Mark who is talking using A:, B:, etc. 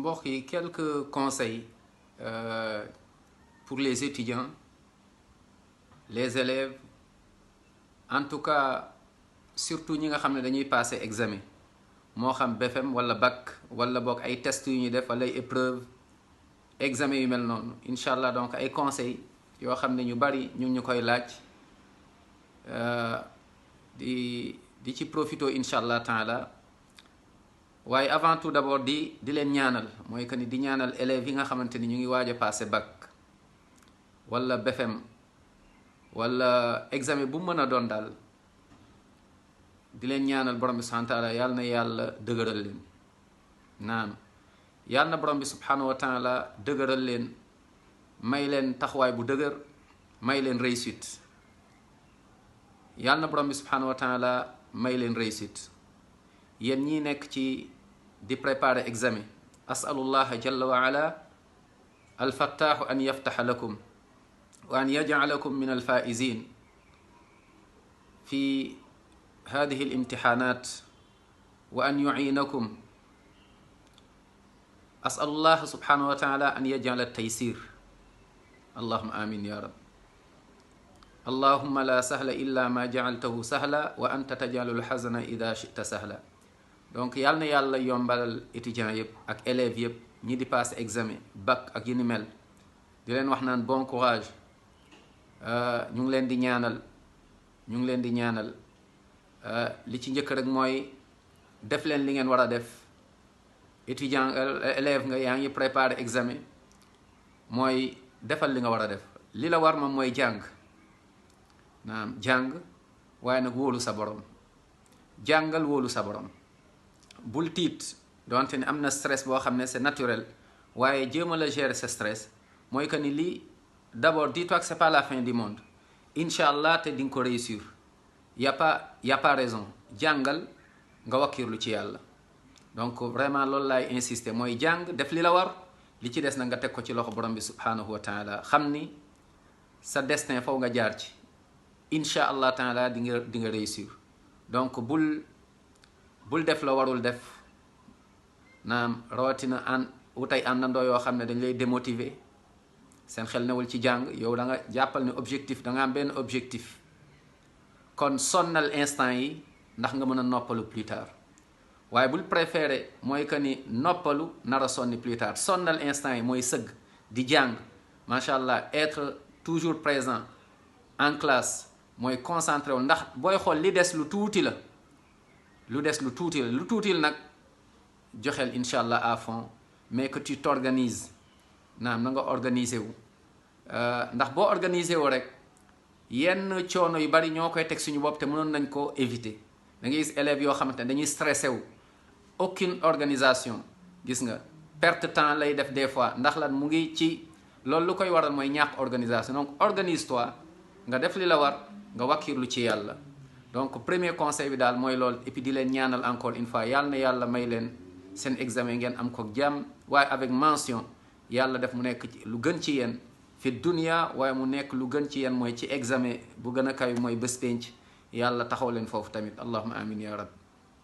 A: mbokk yi quelques conseils pour les étudiants, les élèves, en tout cas surtout ñi nga xam ne dañuy passer examen moo xam BFEM wala bac wala boog ay tests yu ñuy def wala ay épreuves examen yu mel noonu incha allah. Donc ay conseils yoo xam ne ñu bari ñu ngi ñu koy laaj di ci profito incha allah taala. waaye avant tout d'abord di leen ñaanal mooy que ni di ñaanal élèves yi nga xamante ni ñu ngi waaj a passé bac wala BFEM wala examen bu mën a doon daal di leen ñaanal borom bi subhanahu wa taala yàlla na yàlla dëgëral leen. naam yàlla na borom bi subhanahu wa taala dëgëral leen, may leen taxawaay bu dëgër, may leen réussite. yàlla na borom bi subhanahu wa taala may leen réussite. yéen ñi nekk ci di préparer examen, asalullaha jalla wa ala alfattahu an yaftaha lakum wa an yaj'alakum min alfaizin fi hadihi alimtihanat wa an yu'inakum. asalullah subhanahu wa taala an yaj'ala taysir. allahumma amin ya rab. allahumma la sahla illa ma ja'altahu sahla wa anta taj'alul hazana idha shi'ta sahla. donc yàlla na yàlla yombalal étudiants yëpp ak élèves yëpp ñi di passer examen bac ak yu ni mel, di leen wax naan bon courage. ñu ngi leen di ñaanal li ci njëkk rek mooy def leen li ngeen war a def. étudiant élève nga yaa ngi préparer examen, mooy defal li nga war a def. li la war moom mooy jàng, naam jàng, waaye nag wóolu sa borom. jàngal wóolu sa borom. bul tiit donte ni am na stress boo xam ne c'est naturel, waaye jéem a la gérer ce stress. mooy que ni lii d'abord dis-toi que c'est pas la fin du monde. incha allah te di nga ko réussir. y a pas raison. jàngal nga wakkirlu ci yàlla. donc vraiment loolu laay insister, mooy jàng def li la war, li ci des na nga teg ko ci loxo borom bi subhanahu wa taala. xam ni sa destin faw nga jaar ci. incha allah taala di nga réussir. donc bul def la warul def. naam rawatina wutay àndandoo yoo xam ne dañ lay démotiver, seen xel newul ci jàng. yow da nga jàppal ne objectif, da nga am benn objectif. kon sonnal instant yi ndax nga mën a noppalu plus tard. waaye bul préféré mooy que ni noppalu nar a sonni plus tard. sonnal instant yi mooy sëgg di jàng, macha allah, être toujours présent en classe, mooy concentré wu. ndax booy xool li des lu tuuti la. lu tuuti la nag joxeel incha allah à fond, mais que tu t'organises. naam na nga organiser wu. ndax boo organiser wu rek yenn coono yu bari ñoo koy teg suñu bopp te mënoon nañ ko éviter. da ngay gis élèves yoo xamante ne dañuy stressé wu. aucune organisation, gis nga perte temps lay def des fois. ndax lan mu ngi ci loolu lu koy waral mooy ñàkk organisation. donc organise-toi, nga def li la war, nga wakkirlu ci yàlla. donc premier conseil bi daal mooy loolu. et puis di leen ñaanal encore une fois, yàlla na yàlla may leen seen examen ngeen am ko jàmm, waaye avec mention. yàlla def mu nekk lu gën ci yéen fi dunya, waaye mu nekk lu gën ci yéen mooy ci examen bu gën a kaw mooy bés penc. yàlla taxaw leen foofu tamit. allahumma amin ya rab.